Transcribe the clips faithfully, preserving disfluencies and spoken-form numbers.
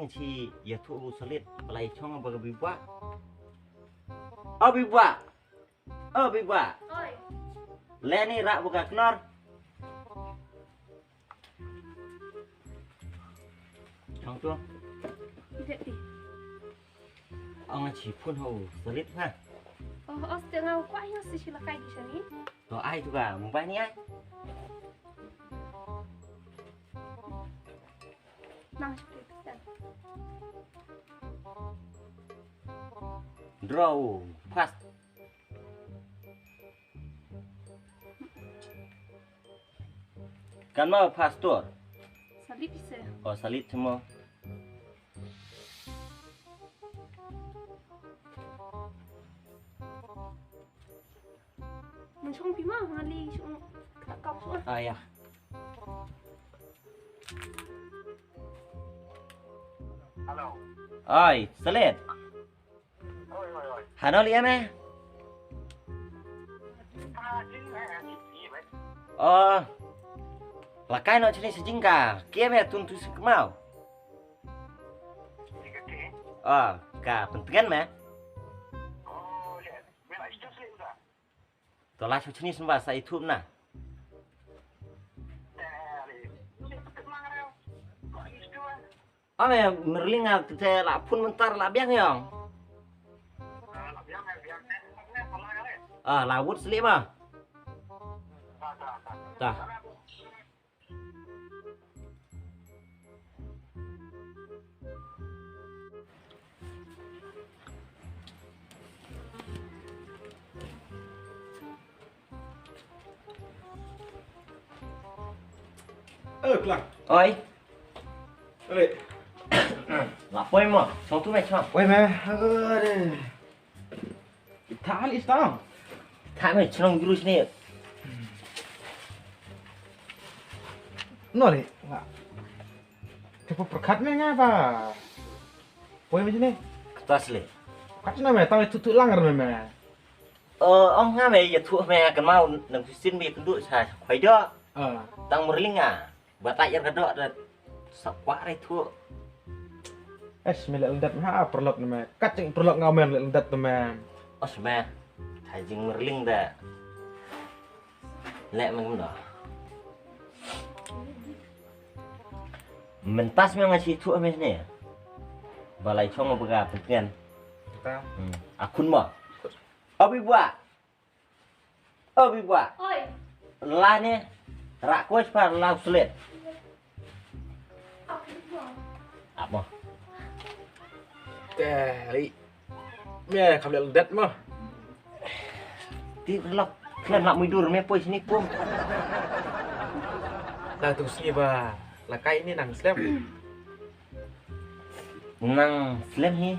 Shi ïathuh u Salit, ba la i chong ba ka Bibwa. O Bibwa. O Bibwa. Oi. Leh ni rah ba ka khnor. Chong tu. Ide ti. Ong a chi phun ho Salit ha. Oh, os tengah kwa hiu si sila kai di sini. To ai tu ka, mobile ni ai. Nang shi Kristen. Draw fast. Kan ma pastor. Salit ise. Oh, Salit semua. Mun shong pima ngali shong kap shong. Ah, ya. Hello. Ai, Salit. Oi, oi, oi. Hano li ame? Ah, jing, eh, eh, jing, eh. Oh. Lakai no chini sejing ka. Kia me tun tu sikmau. Jing ka ti. Oh, ka pentingan me. Oh, ya. Me la istu sini udah. To la shu chini sumba sa itu na. Eh, ali. Ini penting mana? Kok istu, eh? Ame merling ah te la phun mentar la biang yong. Ah, la wut sli ma. Tah. Eh, Klang. Oi. Oi. La poi mo, song tu me chong. Oi me. Aduh. Tha li stang. Tha me chong guru sini. No le. Nga. Te pyrkhat me nga ba. Poi me sini. Kertas le. Kat sini me, tang tu tu lang me me. Eh, ong nga me ïathuh me kan mau nang sisin me kynduh sa khwai doh. Ah. Tang murling nga. Ba ta ïar ka doh da sa kwah rai thuh. Es me leh lyndet me ha paralok ne me. Kat jing paralok nga me leh lyndet ne me. Os me. Tha jing murling da. Leh me ngam doh. Myntas me nga shi thuh me ne. Ba lai chong ba ka pentingan. Ta. Hmm. Akun mo. Abi bwa. O Bibwa. Oi. La ne. Rak ko spa la slet. Apa? Te ri. Me kam leh lyndet mo. Ti lok. Khlem lak muidur me poi sini pum. La tu sini ba. La kai ni nang slem. Nang slem hi.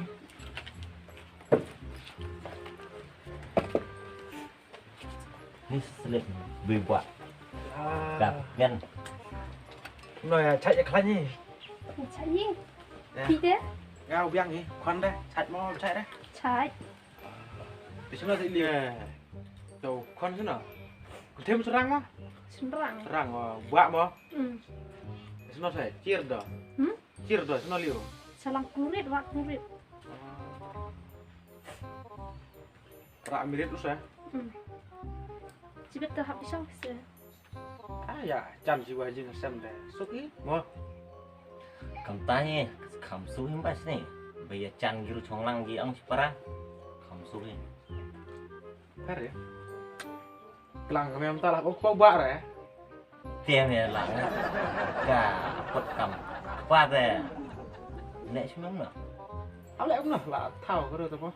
Ni slem bui bwa. Ah. Gap ngan. Noi, ah, chait ya khlaiñ ni. Chait ni. Ya. Pi de? Nga u biang ni, khwan de, chait mo, chait de. Chait. Di sini di li. To khwan sini. Ku them serang mo? Serang. Serang mo, bwa mo. Hmm. Di sini sai, cir do. Hmm? Cir do, sini liu. Salang kurit, wak kurit. Rak mirit us eh. Hmm. Jibet ka hap isang se. Ah ya, chan jiwa jing sem de. Suk i mo. Kam tang i, kam suk i mbas ni. Ba ya chan giru chonglang gi ang sipara. Kam suk i. Kare. Klang kame am ta la ko ko ba re. Te me la nga. Ka pot kam. Apa de. Ne simam na. Ale am na la thau kare to mo.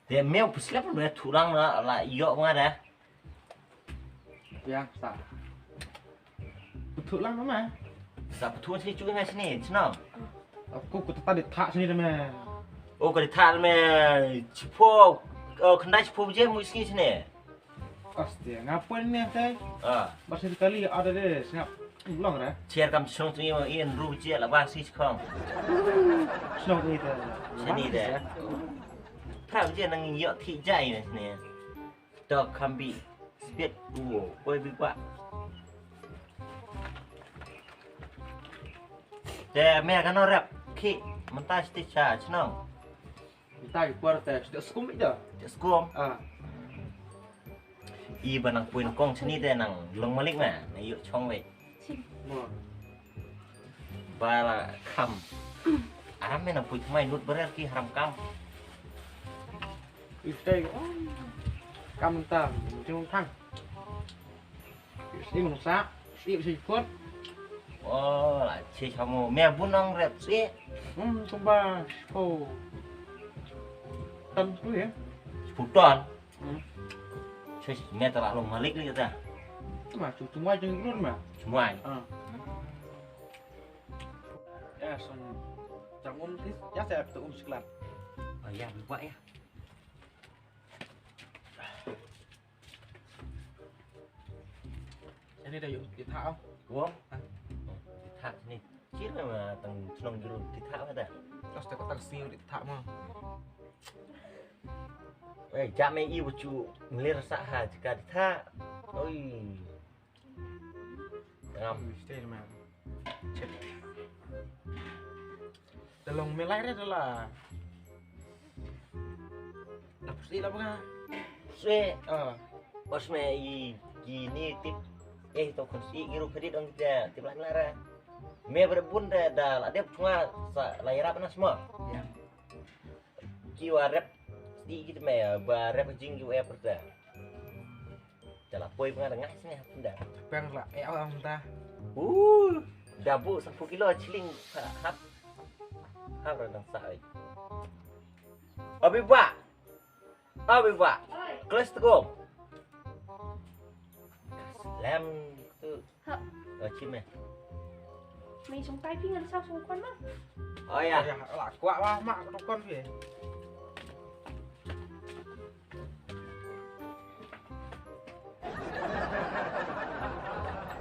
Te meu puslep me thulang na la yo nga da. Yang sa. Puthu lang ma. Sa puthu si chu na sini, sino. Aku ku tadi thak sini me. Oh, ka di thak me. Chipo. Oh, kandai chipo je mu sini sini. Astaga, ngapain ni teh? Ah. Masih sekali ada deh, sengap. Ulang dah. Cher kam song tu i in ru je la ba si kong. Song ni teh. Sini deh. Pra je nang yo thi jai ni sini. Dog can be spit. Wo, koi bi kwa. Te me ka no rap. Ki. Mynta sha shnong. Mynta ki por te sha skum ida. Skum. Ah. I ba nang poi nang kong shane te nang long malik ma, nang ïoh chong wei. Mo. Ba la kham. Aram me nang poi thymmai lut barer ki haram kam. Ite. Kam ta, jong thang. Sing sa, sing sipot. Oh, la chi chamu. Me bun nang rep si. Hmm, kumba. Oh. Tan tu ya. Putan. Hmm. Chi me ta la long malik li ta. Ma chu tu mai jeng run ma. Chu mai. Ah. Ya, song. Jang um tis, ya saya tu um seklat. Oh ya, buat ya. Sini dah yuk, kita au. Wong? Hah? Ti thah sini. Kira ma tang chnong juru ti thah ma ta. Terus tak tak sini ti thah ma. Eh, jam me i bucu ngelir sah ha jika ti thah. Oi. Ngam. Stay man. Chet. Dalong me lai re dala. Dap sih lah banga. Sih. Ah. Bos me i kini tip. Eh, to kon si iru kredit dong kita tip lai lara. Me berbun da da la dep chunga sa la yarap na semua. Ya. Ki wa rep di kita me ba rep jing ki wa perda. Jala poi penga dengai sini hapenda. Peng la eh awang ta. Uh, dabu sepuluh kilo chiling hap. Hap radang sa ai. Abi ba. Abi ba. Kelas tegom. Lem tu. Ha. Oh, chim eh. Mai song tai ping ada sa song kon ma. Oh ya. Ya, la kwa wa ma to kon pi.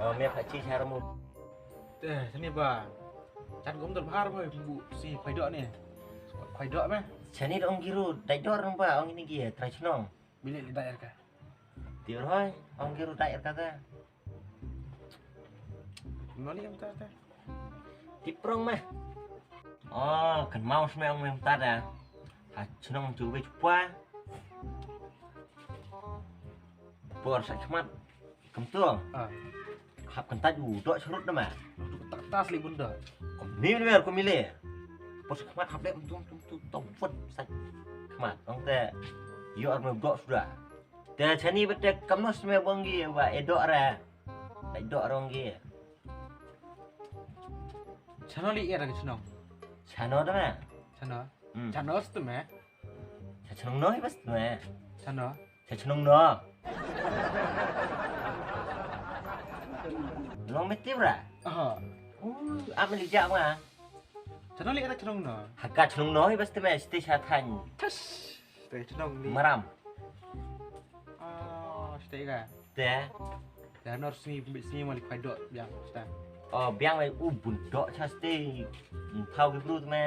Oh, me pha chi char mu. Te, sini ba. Chan gum dur bahar ba bu si khoi dok ni. Khoi dok me. Chani dong giru dai dor ba ong ini gi trai chnong. Bili li dai ka. Ti roi ong giru dai ka ta. Noni em ta ta. Ti prong me. Oh, kan mau sme ong me ta da. Ha chnong chu be chwa. Por sa khmat. Kam tu. Ah. Hap kan taj u dok serut nama. Tu tak tas li bunda. Kom ni ni mer kom ile. Por sa khmat hap dek tum tum tum tum fut sa khmat. Ong te. Yo ar me dok sudah. Te chani bete kam nos me bonggi ba e dok ra. Dai dok rong gi. Chano li er ga chnong. Chano da me. Chano. Hmm. Chano stu me. Cha chnong no hi bas me. Chano. Cha chnong no. Long me tibra. Aha. Uh, am li ja ma. Chano li er chnong no. Haka chnong no hi bas me sti cha than. Tas. Te chnong li. Maram. Ah, sti ga. Te. Te nor sngi, sngi mali khoi dok biang sta. Oh, biang lai u bun dok cha ste. Thau ki brut me.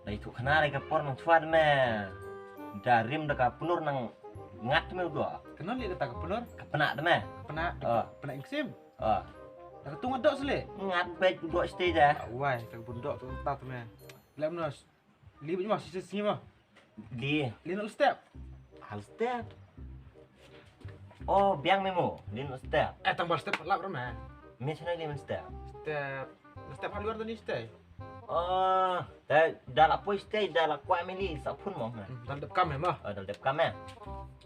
Dai tu khana dai ka por nang chwa me. Da rim da ka pnur nang ngat me u dok. Kano li da ka pnur? Ka pna da me. Pna. Oh. Pna ingsim. Oh. Da ka tung dok sele. Ngat bek u dok ste da. Wai, ka bun dok tu ta me. Lem nos. Li bit ma, sisi sngi ma. Li. Li no step. Hal step. Oh, biang me mo. Li no step. Eh, tang bar step lap ram eh. Me chana li men step. Step. Step hal luar tadi step. Oh, da da la poi step da la kwa me li sa phun mo. Hmm, dal dep kam eh ma. Oh, dal dep kam eh.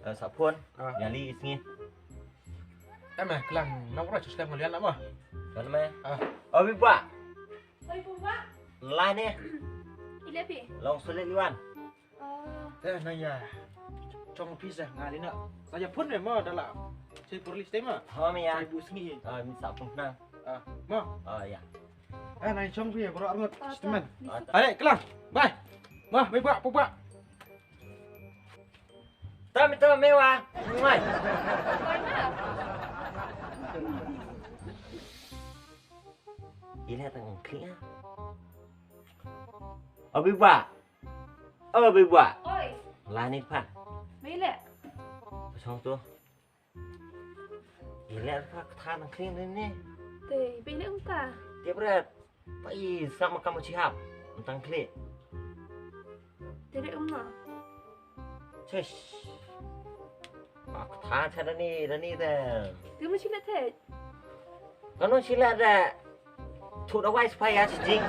Eh, sa phun. Ah. Ya li sngi. Eh, me klang nang ra chus lem lian la ma. Kan me. Ah. Oh, bi ba. Oi, pumba. Lai ne. Ile pi. Long sulit liwan. Oh. Eh, nang ya. Chong pisa ngali na. Saya pun me ma dala. Saya perlis tema. Oh, me ya. Saya bu sngi. Ah, mi sa pun na. Ah, ma. Oh, ya. Eh, nang chong pi bro arngut. Teman. Are, kelang. Bye. Ma, me ba, pumba. Tami tami mewa. Mai. Ile tang kli ah. Abi ba. Abi ba. Oi. Lani pa. Mele. Song tu. Ile pa tang kli ni ni. Te, bele unta. Dia berat. Pai, sngap ma ka mo chi hap. Tang klik. Tere umna. Chesh. Ak tha cha dani, dani de. Te mo chi le te. Kano chi le de. Thu da wai spai ya chi jing.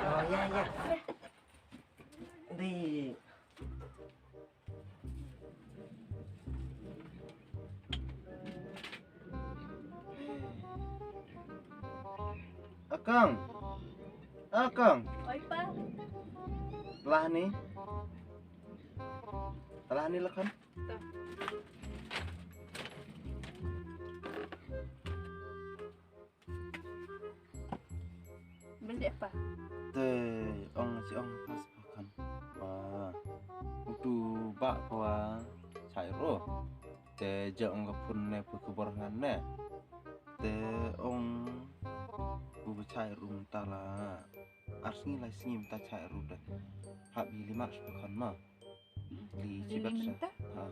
Oh, ya, ya. Di. Akang. Akang. Oi, Pa. Lah ni. Lah ni lakan. Bendek apa? Te ong si ong pas pakan. Ba. Utu ba kwa chai ro. Te ja ong ka phun ne pu kubor ngan ne. Te ong bu chai rum tala. Ar sngi lai sngi mynta chai ru de. Hap hi lima shpakan ma. Li chibat sa. Ha.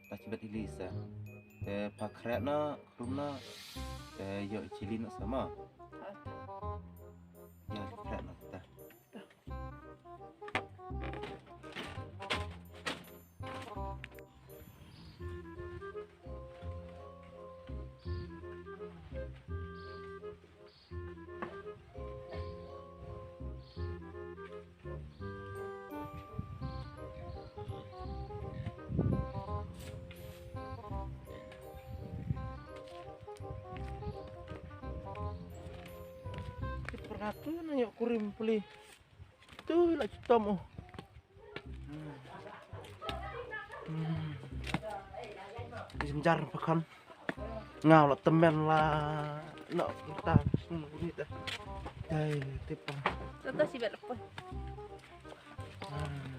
Ta chibat ili sa. Te pa khreh na, khrum na. Te yo chili na sama. Ya khreh na ta. Pernah tu nanya kurim peli. Tu la chitom oh. Hmm. Jynjar pakan. Ngaw la temen la. No kita semua ni dah. Dai tipa. Contoh si bet lepas. Hmm.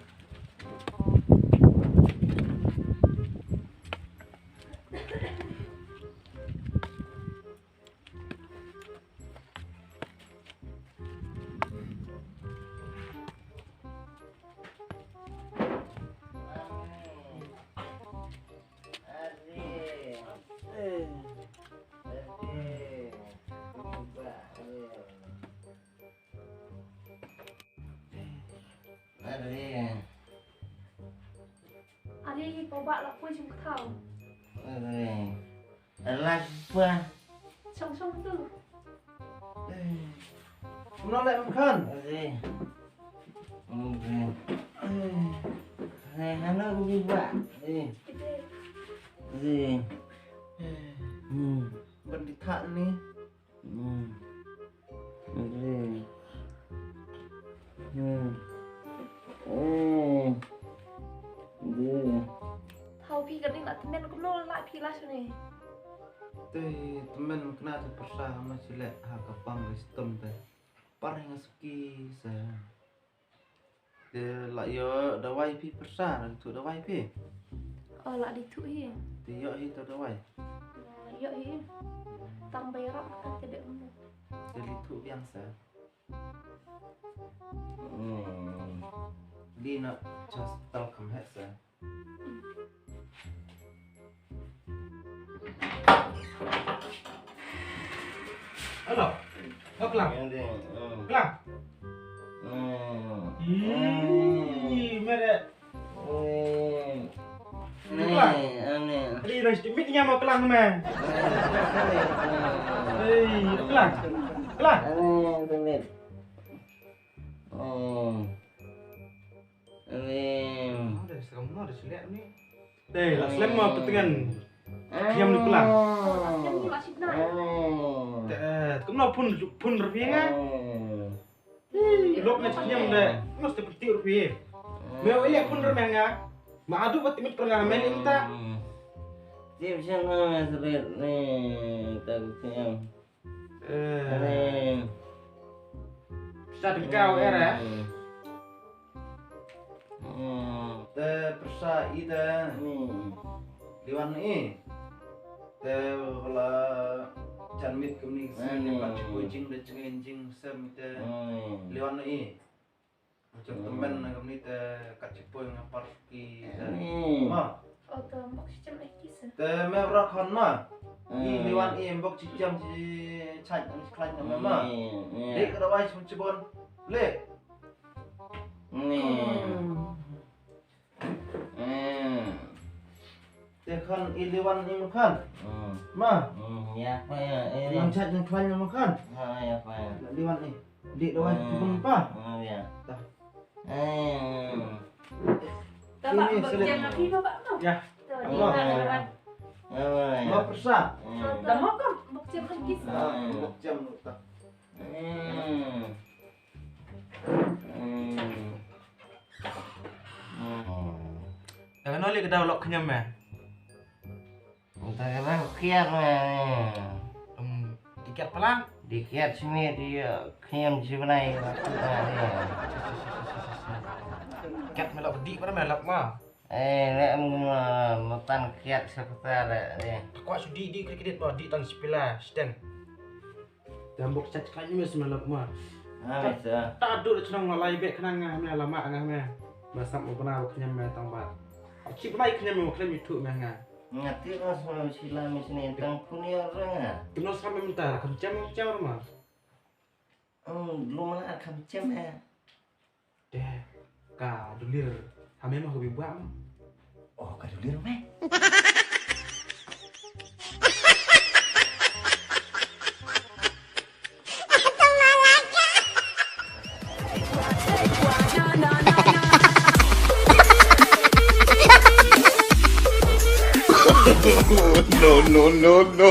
Are. Are, ko ba la pun sum kthau. Are. Alah pa. Song song tu. Eh. Kumno le mkhan? Are. Are. Eh. Are, hano ku ba. Are. Kita. Are. Eh. Hmm. Ban di thak ni. Hmm. Re. Hmm. Eh. Re. Thaw phi kane la tymmen kumno la phi la shane. Te tymmen kane te pyrsa ma chile ha ka pang ka stum te. Par nga suki sa. Te la ïoh dawai phi pyrsa, la ïoh dawai phi. Oh, la ïoh hi. Te ïoh hi to dawai. Ïoh hi. Tang bai rap ka te dek mu. Te li tu biang sa. Hmm. Li na chas tal kam het sa. Hello. Oh, Klang. Klang. Ih, mere. Klang. Ri rai stimit nya ma Klang me. Hei, Klang. Klang. Amin. Amin. Ada sekamno ada selek ni. Te la slem ma pyndengan. Khiam ni pula. Amin. Te kumno phun phun rupiah nga. Amin. Lok na khiam de. Mesti peti rupiah. Me oi le phun rupiah nga. Ma adu bat mit pernah main inta. Tip sana seret ni tak khiam. Eh. Pisa dengkau er eh. Hmm. Te pisa i te. Hmm. Liwan i. Te wala jan mit kumni si te pat chikujing de jingin jing sem te. Hmm. Liwan i. Jong tymmen na kumne te kat shipoi nga par suki te. Hmm. Ma. Oto, mbok chicham ai kisa. Te me bra khon ma. I liwan i mbok chicham chi chach ang chi khlaiñ ma. Dek ka dawai chum chibon. Le. Te khon i liwan i ma khon. Ma. Ya, pa ya. Ang chach ang khlaiñ ma khon. Ha, ya, pa ya. Liwan i. Dek dawai chum pa. Ya. Ta. Ini mbok chicham na phi ma ba ma. Ya. Ma persa. Da ma ka mbok chicham ai kisa. Mbok chicham ta. Te kano lei ka daw lok khñiam me? Te ka daw khiat me. Em, di khiat palat. Di khiat simi di khñiam si bnai. Khiat me lok di para me lok ma. Eh, ne em ma matan khiat sa pata le. Kwa su di di kredit ma di tan sipila sten. Te mbok chach khlaiñ me sma lok ma. Ah, ta. Ta dur chnong la lai be khnang nga me lama nga me. Ba sam u bna u khñiam me tang ba. Chi bna i khñiam me khlem ithu me nga. Nga ti ro sma sila me sini tang puni ro nga. Kimno sam me mynta kham chem chem ma. Hmm, lu mana kham chem eh. Te ka dulir ha me ma ka bi bwa ma. Oh, ka dulir me. No, no, no, no.